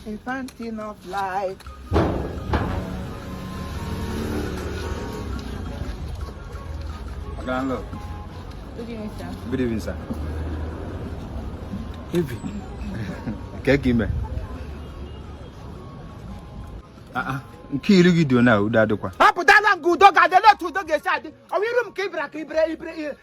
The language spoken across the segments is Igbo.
A fountain of life. Landlord. Good evening, sir. Good evening, sir. Evi. Kee ka ime? Ah, ah, nke iru gị dị na udo adịkwa. Apụtala nga udo ga-adị otu udo ga-esi adị ọ wụ iru m ka ị bịara ka ibere ibere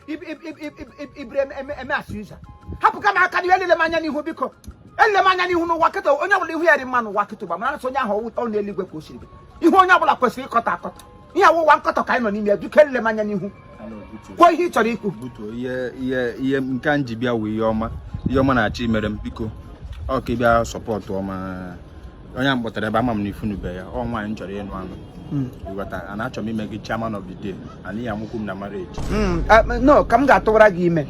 ibere eme asụ ụzọ hapụ ka m aka n'ihu elele m anya n'ihu biko elele m anya n'ihu n'ụwa kịta onye ọbụla ihu ya dị mma n'ụwa kịta ụgba mara sị onye ahụ ọ n'eluigwe ka o siri bịa ihu onye ọbụla kwesịrị ịkọta akọta ihe a wụ ụwa nkọtọ ka anyị nọ n'ime ya biko elele m anya n'ihu kwuo ihe ị chọrọ ikwu. Butuo ihe ihe ihe nke a m ji bịa wụ ihe ọma ihe ọma na-achọ imere m biko ọ ka ị bịa support ọma onye a m kpọtara ebe ama m na ị fụnube ya ọ nwaanyị m chọrọ ịnụ anụ ị ghọta ana achọrọ m ime gị chairman of the day and ị ya-amụkwu m na marriage. No, ka m ga-atụwara gị ime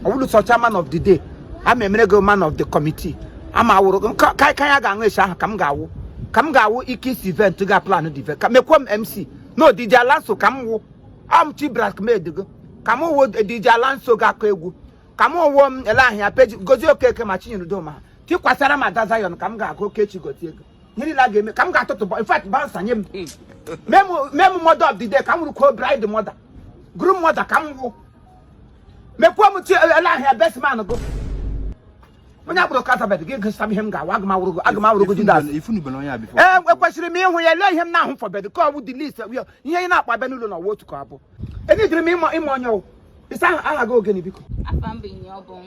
ọ bụrụ sọ chairman of the day ama emere gị man of the committee ama awụrụ ka ka ya ga-aṅụ esi ahụ ka m ga-awụ ka m ga-awụ ike isi event ga plan the event ka mekwuo m MC no DJ Alanso ka m wụ am chi bridesmaid gị ka m wụ DJ Alanso ga-akụ egwu ka m wụ m ele ahịa peji Gozie Okeke ma Chinyere Udoma tikwasara m Ada Zion ka m ga-agụ Okechi gotie ego ihe niile a ga-eme ka m ga-atụtụ in fact bouncer nye m mee m mother of the day ka m wụrụkwuo bride mother groom mother ka m wụ mekwuo m chi ele ahịa best man gụ onye akpụrụ Elizabeth gị gosi m ihe m ga-awụ aga m awụrụ aga m awụrụ gị Judas ee ekwesịrị m ịhụ ya lee ihe m na-ahụ fọbed ka ọ bụ the list ihe ị na-akpa abịa n'ụlọ na ọwa otu ka abụọ enidiri m ịma onye ọwụ ịsa aha gị ogene biko. Afa m bụ Iniobong.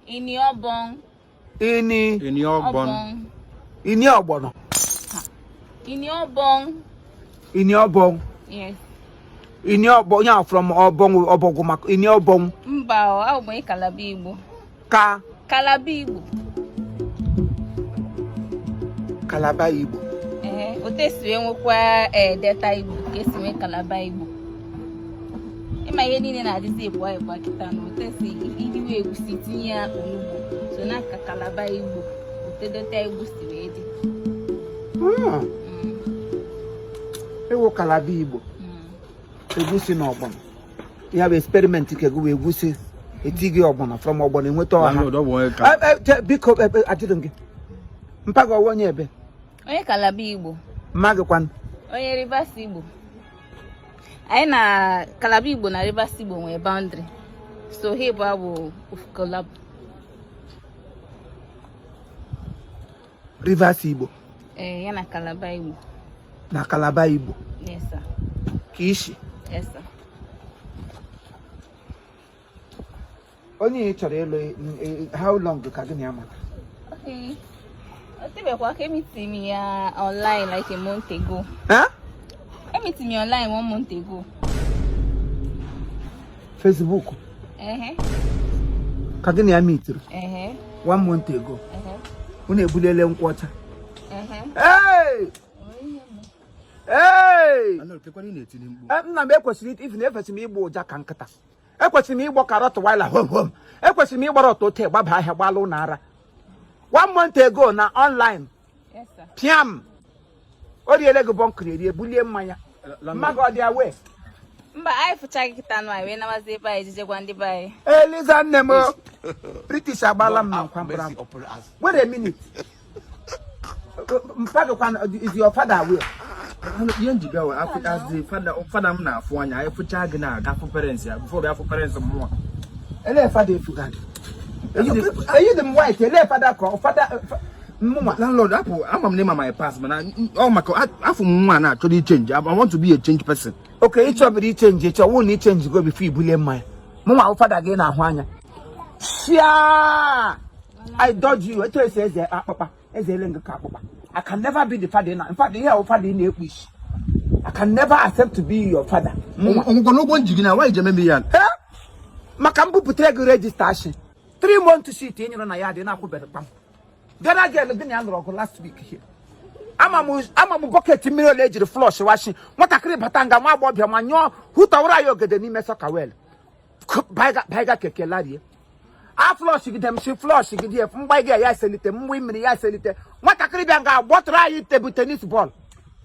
Iniobong. Ini Iniobong. Ini ọgbọnọ. Iniobong. Iniobong. Yes. Ini ọgbọ ya from ọbọng ọbọgwụ maka Iniobong. Mba, ọ abụ m onye Kalaba Igbo. Ka Kalaba Igbo. Kalaba Igbo. Ee, otu esi wee nwekwa ee Delta Igbo ka esi nwee Kalaba Igbo. Ịma ihe niile na-adịzi ịbụa ịbụa kịta na otu esi iriwe egusi tinye ya onugbu so na ka Kalaba Igbo otu Delta Igbo si wee dị. Ị wụ Kalaba Igbo. Egusi na ọgbọnọ. Ya bụ experiment ka gị wee egusi etighị ọgbọnọ from ọgbọnọ enweta ọha. Landlord, ọ bụ onye ka Biko ajụrụ m gị mpa gị ọ wụ onye ebe? Onye Kalaba Igbo. Mma gị kwanụ? Onye Rivers Igbo. Anyị na Kalaba Igbo na Rivers Igbo nwere boundary. So ha ịbụọ bụ ofu collab. Rivers Igbo. Ee, ya na Kalaba Igbo. Na Kalaba Igbo. Yes, sir. Ka i si. Yes, sir. Onye ị chọrọ ịlụ how long ka gị na ya mata? Okay. O tebekwa ka emeeti m ya online like a month ago. Eh? Emeeti m ya online one month ago. Facebook? Ehe. Ka gị na ya meetiri? Ehe. One month ago. Ehe. Unu ebulele nkwụ ọcha? Ehe. Hey! Hey! Nna m ekwesịrị even ekwesịrị m ịgba ụja ka nkịta. Ekwesịrị m ịgbọ ka Rottweiler hom hom. Ekwesịrị m ịgbara ọtọ ote gbaba ahịa gbala ụlọ ara. One month ago na online. Yes, sir. Piam. O riele gị bọnkịrị erie bulie mmanya. Mma gị ọ dị aware? Mba, anyị fụchaghị kịta nụ anyị wee nabazi ebe anyị jije gwa ndị be anyị. Eliza nne m British agbala m na nkwa mkpụrụ. Wait a minute. Mpa gị kwanụ is your father aware? Ihe m ji bịa wee afụ as the father father m na-afụ anya anyị fụchaa gị na-aga afụ parents ya before bịa afụ parents mụnwa. Elee fada efuga gị? Eyi dị m white, elee fada ka ọ fada mụnwa. Landlord, apụ ama m na ịma my past mana ọ maka afụ m nwa na-achọrọ ichange. I want to be a change person. Okay, ị chọbiri ichange ịchọ wụ na ichange go before ibulie mmanya. Mụnwa wụ fada gị na-ahụ anya. Shia! I dodge you. Etu esi eze akpụkpa, eze ele gị ka akpụkpa. I can never be the father na. In fact, ihe wụ father ị na-ekpu isi. I can never accept to be your father. Ngwa n'ụgwọ nji gị na why ji eme m ya? Maka m bupụtara gị register ashị. 3 months shit ị nyere na ya dị na-akwụbeghị kpam. Ghana girl gị na ya lụrụ ọgụ last week here. Ama m bucket mmiri ole ejiri flush washi. Nwatakịrị bata nga nwa agbọghọbịa ma nyụọ hụtawara ya ogede n'ime soakaway. Baiga keke larie. A flush gide m si flush gide mgba gị ya eselite mgbe mmiri ya eselite. Nwatakịrị bịa nga gbọtụrụ anyị table tennis ball.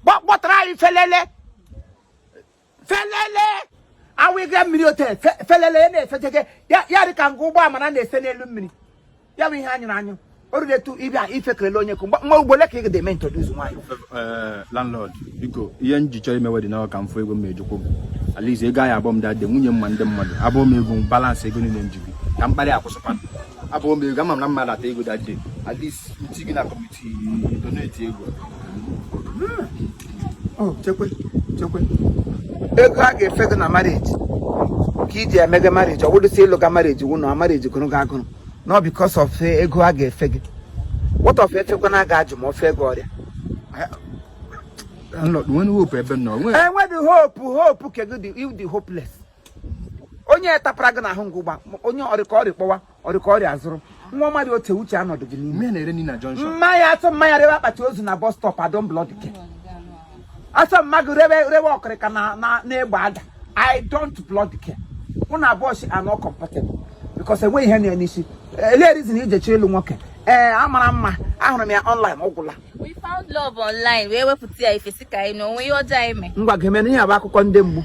Gbọtụrụ anyị felele. Felele. Awịga mmiri ote felele ya na-efejege ya dị ka nga ụgbọ amara na-ese n'elu mmiri. Ya bụ ihe anyụrụ anyụ. O ruru etu ịbịa ifekerele onye kụ mgbe ugbole ka ị ga-eme introduce nwaanyị. Landlord, biko, ihe m ji chọrọ ime wedding ahụ ka m fụ ego m ejikwu m at least ego ahụ abụọ m dade nwunye m ma ndị mmadụ abụọ m ego m balance ego niile m ji gị ka mkparị akwụsịkwa abụọ m ego ama m na mmadụ ata ego that day at least nti gị na committee donate ego. Oh, chekwe chekwe, ego a ga-efe gị na marriage ka iji emege marriage, ọ wụdụsị ịlụ ga marriage wụ na marriage gụrụ gị agụrụ, not because of ego a ga-efe gị. What of efekwana ga ajụ ma ofe ego ọrịa? Landlord, nwere hope ebe m nọ nwee. Enweghị hope. Hope ke gị dị, you dị hopeless. Onye tapara gị n'ahụ ngụgba, onye ọrịka ọrịa kpọwa ọrịka ọrịa azụrụ nwa mmadụ ote uche anọdụ gị n'ime. Mmiri na-ere nri na junction. Mmanya atụ mmanya rewe akpati ozu na bus stop. I don't bloody care. Asọ mmadụ rewe rewe ọkịrịka na na-egbe ada. I don't bloody care. Mụ na abụọ shi are not compatible because enweghị ihe na n'isi. Ele reason ije chọọ ịlụ nwoke? Ee, amara mma, ahụrụ m ya online, ọgwụla. We found love online wee wepụta ya ifesi ka anyị na onwe ihe ọjọọ anyị mee. Ngwa, ga-eme ihe a bụ akụkọ ndị mgbu,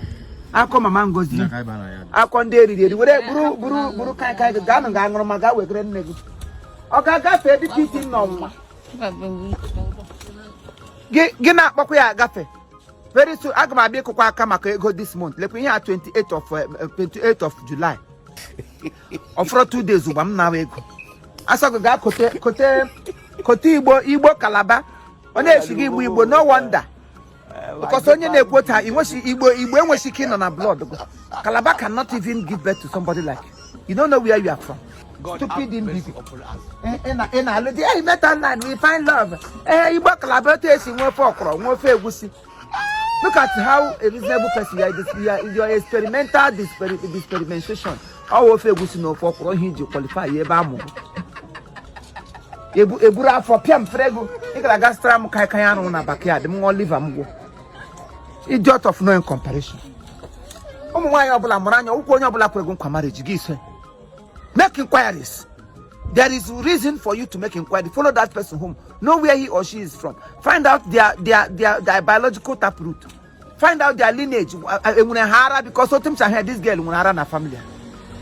akụkọ mama Ngozi. Nna ka anyị baa na ya. Akụkọ ndị eriri eri were buru buru buru kai kai gị gaanụ ga aṅụrụ ma gaa wegere nne gị, ọ ga-agafe dịka isi nna ọnwụnwa gị gị na-akpọkwa ya agafe. Very soon aga m abịa ịkụkwa aka maka ego this month. Lekwa ihe a, 28 of July, ọ fọrọ 2 days ugba m nawa ego. Asọ gị gaa kote kote kote igbo igbo Calabar, ọ na-esi gị igbo igbo. No wonder, because onye na-ekwu taa inwesi igbo igbo enwesi ike ịnọ na blood gị. Calabar cannot even give birth to somebody like you. You don't know where you are from. God Stupid have mercy individual. upon us. Ị na-alụ di, hey, met online, we find love. Ee, igbo Calabar, otu esi nwe ofe ọkwụrọ, nwe ofe egusi. Look at how a reasonable person you are, you are, your experimental experimentation. Ọ wụ ofe egusi na ofe ọkwụrọ ihe iji qualify ebe a mụrụ ebu eburu afọ pịa m fere ego. Ị gara aga zụtara m kaikai arụ na backyard m ṅụọ liver m gwụ. Idiot of no comparison. Ụmụ nwaanyị ọbụla mụrụ anya ụkwụ, onye ọbụla kwere nkwa marriage gị ise, make inquiries. There is reason for you to make inquiry. Follow that person home, know where he or she is from, find out their biological taproot, find out their lineage. Enwere ha ara? Because otu m si ahụ ya, this girl nwere ara na family ha.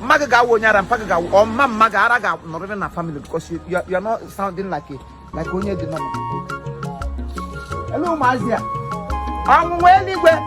Mma gị ga-awụ onye ara, mpa gị ga-awụ ọ mma mma gị ara ga-nọrịrị na family, because you are not sounding like onye dị normal. Ele ụmụazị a, ọnwụnwa eluigwe.